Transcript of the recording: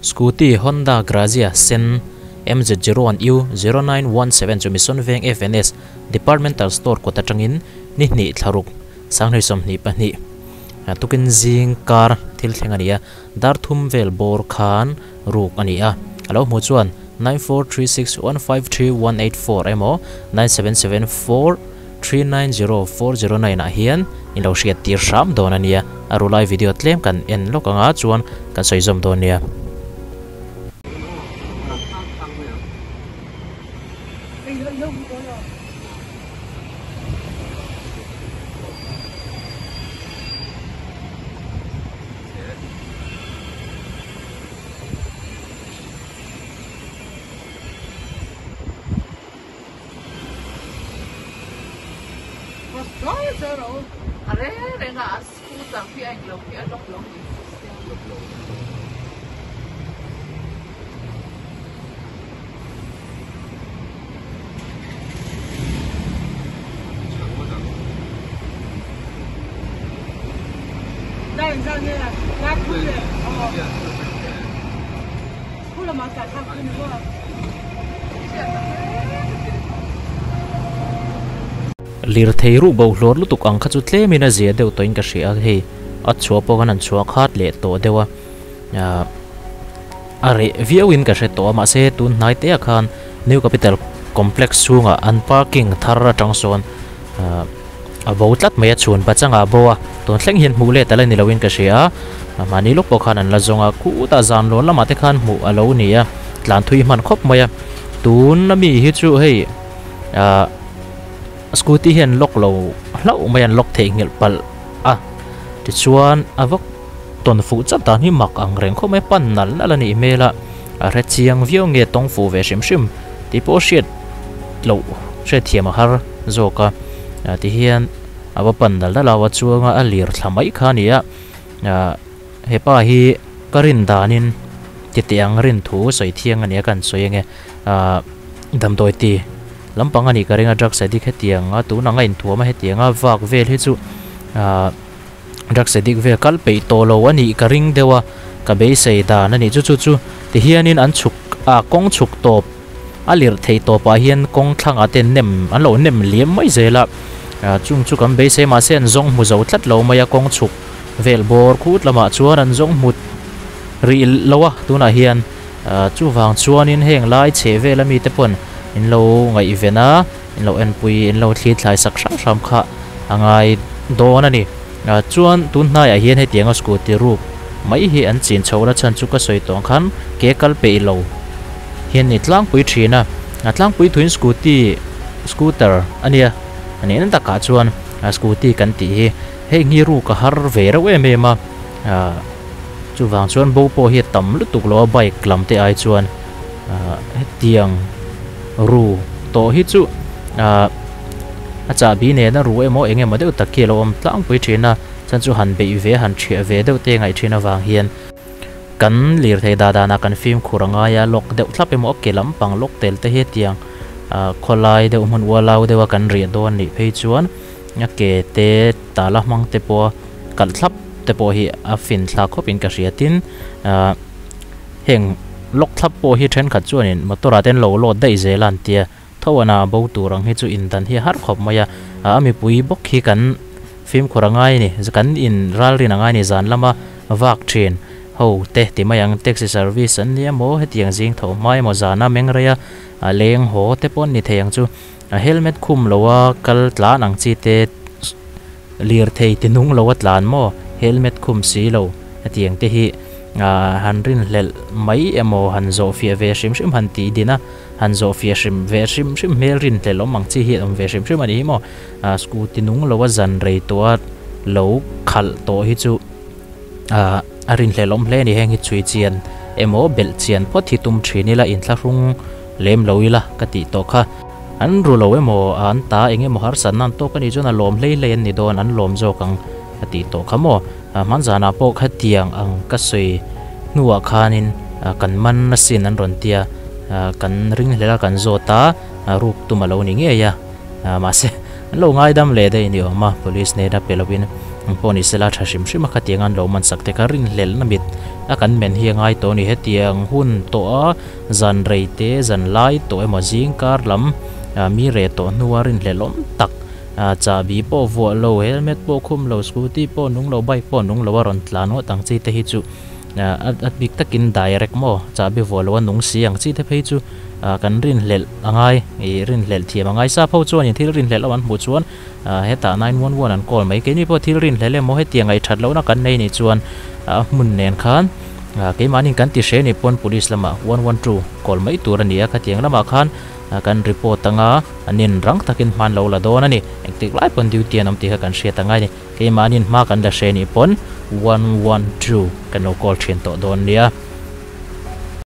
Scooty Honda Grazia sen MZ01U 0917 chu Mission Veng FNS Departmental Store kawt atangin ni hnih thlaruk Sanghnih 22 tukin zing kar thil thleng a ni a, dar thum vel bawr khan ruk a ni a, a lo hmuh chuan 9436153184 emaw 9774390409 ah hian in lo hriat tir hram dawn a nia, a ru lai video tlem kan en lawk anga chuan kan sawi zawm dawn nia. A reng reng a a scooter khi a englo khi a lock lo ni Lirthei ruh bo hlawr lutuk ang kha chu tlemin a zia deuh tawhin ka hria a, hei a chhuah pawh khan an chhuah khat leh tawh deuh a, ahh a reh viauin ka hre tawh a, mahse tun hnai te ah khan New Capital Complex chhungah an parking thar atang sawn ahh a bo tlat mai a, chhun pachangah a bo a, tun thleng hian hmuh let ala ni loin ka hria a, mahni lawk pawh khan an la zawng a, khutah zan lawn lamah te khan hmuh a lo ni a, tlan thui hman khawp mai a, tun ami hi chu hei ahh scooty hian lock lo hlauh mai a, an lock theihnghilh palh a, tichuan a vak tawn fuh chat dan hi mak ang reng khawp mai, pan nalh nalh a nih hmel a, a hre chiang viau nge tawng fuh ve hrim hrim tih pawh hriat loh hriatthiam a har zawk a, tihian a va pan nalh nalh a, a chuang a, a lir thla mai kha a ni a, ah hepa hi ka rin danin titi ang rin thu sawi thiang a ni a ka han sawi ange ah damdawi ti lampang a nih ka ring a drugs addict hetiang a tunang a inthuam a hetiang a vak vel hi chu ah. Drugs addict vel kal peih tawh lo a nih ka ring deuh a, ka beisei dan a nih chu chu chu ti hianin an chhuk a kawng chhuk tawp a lirh theih tawpah hian kawng thlangah te nem an lo nem liam mai zel a, chung chu kan beisei mahse an zawng hmu zo tlat lo mai a kawng chhuk vel bawr khut lamah chuan an zawng hmu rih lo a tunah hian chuvang chuanin heng lai chhe vel ami te pawn in lo ngaihven a. In lo enpui, in lo thli thlai sak hrang hram kha a ngai dawn a ni. Chuan tun hnaiah hian hetianga scooty ruk mai hi an chin chho la chhan chu ka sawi tawh ang khan ke kal peih lo hian ni tlangpui thin a. A tlangpui thuin scooty, scooter a nia, a nih na takah chuan scooty kan tih hi hei hi ruk a har ve reuh em em a. Chuvang chuan bo pawh hi a tam lutuk lo a bike lam te ai chuan hetiang ru tawh hi chu ahh a chahbi nena ru emaw eng emaw deuh tak hi a lo awm tlangpui thin a, chuan chu han beih ve han thiah ve deuh te ngaih thin avang hian kan lirthei dah danah kan fimkhur a ngai a, lock deuh thlap emaw a ke lampang lock tel te hi hetiang ahh khawlai deuh hmun ualau deuha kan riah dawn nih phei chuan a ke te tala hmang te pawha kalh thlap te pawh hi a fin thlak khawpin ka hria tin ahh. Heng lock thlap pawh hi thenkhat chuanin motor ah te an lo load daih zel a an tia, tho ana bo tur ang hi chu indan hi a har khawp mai a, a mipui bawk hi kan fimkhur a ngai a ni, kan in ralrin a ngai a ni zan lama vak thin ho te ti mai ang taxi service an nia maw hetiang zing tho hma emaw zana meng rei a leng haw te pawh an ni thei ang chu, a helmet khum lo a kal tlan ang chi te lirthei ti nung lo a tlan maw helmet khum si lo hetiang te hi. Aah han rinhlelh mai emaw han zawh fiah ve hrim hrim han tih din a, han zawh fiah hrim ve hrim hrim hmel rinhlelh awm ang chi hi a awm ve hrim hrim a ni hi maw. Aah scooty nung lo a zan rei tawh a lo khalh tawh hi chu aah a rinhlelh awm hle a ni. Heng hi chhui chian emaw belh chian phawt hi tum thin ila inthlahrung lem lo ila ka tih tawh kha. An ru lo emaw an ta eng emaw harsatna an tawk a nih chuan a lawm hlei hlei an ni dawn an lawm zawk ang a tih tawh kha maw. Hman zanah pawh khatiang ang ka sawi hnuah khanin kan man asin an rawn tia, kan ringhlel a kan zawt a, ruk tum a lo ni ngei a, mahse an lo ngaidam leh daih ni awm a, police nena pe lovin Pawh ni sela tha hrim hrim a khatiang an lo man sak te kha rinhlelhna mit a kan men hi a ngai tawh a ni. Hetiang hun tawh a zan rei te zan lai tawh emaw zing kar lam mi reh tawh hnua rinhlelh awm tak chahbi pawh vuah lo helmet pawh khum lo scooty pawh nung lo bike pawh nung lo a rawn tlan ngawt ang chi te hi chu a bik takin direct maw chahbi vuah lo a nung si ang chi te phei chu kan rinhlelh a ngai ih rinhlelh thiam a ngai. Sap ho chuanin thil rinhlelh lo an hmuh chuan Hetah 911 an call mai. Keini pawh thil rinhlelh emaw hetiang ngaih that lohna kan nei nih chuan a hmun nen khan keimahni kan ti hre nih pawn police lamah 112 call mai tur a ni a. Khatiang lamah khan kan report anga an in rang takin hman lo la dawn a ni. Engtik lai pawn duty an awm tih kha kan hriat angai a ni. Keimahni hma kan la hre nih pawn 112 kan lo call thin tawh dawn nia.